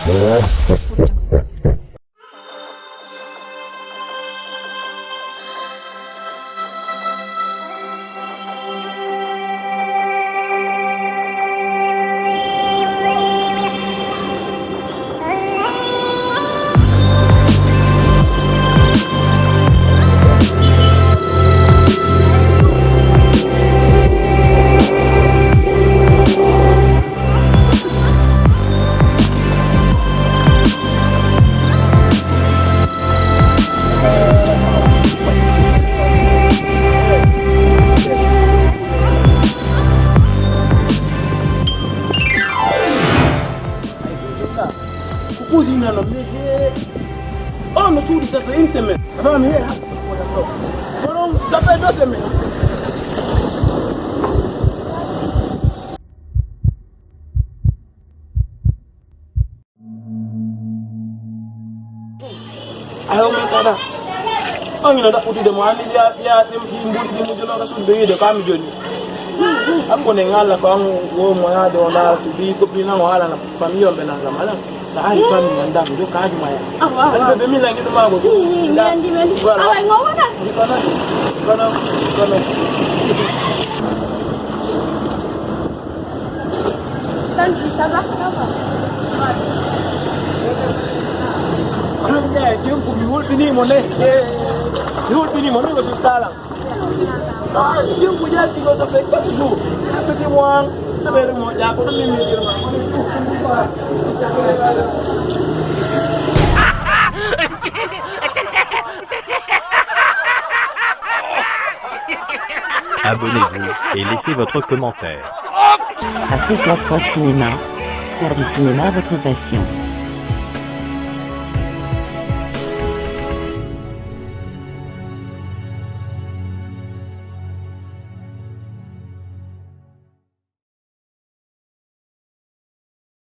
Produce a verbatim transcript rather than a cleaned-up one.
Ko ɓusinano mi he. On no suuɗi, ça fait une semaine. Avant mi he. Kono ça fait deux semaines. Ayo, min kada. On ina ɗaɓɓutude mo, anndi ɓiya, ɓiya, ɗin, ɗin mbuuɗi ɗin mujjono ka suudu ɓe wiide ko ami joni. An ko nden Allah ko an wo mo yaade o ndaa si ɓii ko ɓii nan o haalana famille on ɓe nan kam alan. Sa haali famille an ndaa ko jokka haaju ma ya. Awa, awa. An ɓe ɓe min langi ɗum maako. Hi, hi, mi anndi, mi anndi. Voilà. Awa, ngo wona. Kono, kono, kono. Tanti, ça va? Ça va. Alhamdulillah, jom ko mi hulɓinii mo ne. Eh, mi hulɓinii mo ne ko sustaala. Ah, jom ko yalti ko, ça fait quatre jours. Petit mois, ça fait mo ya ko min mi. Abonnez-vous et laissez votre commentaire. Association Cinéma, faire du cinéma votre passion.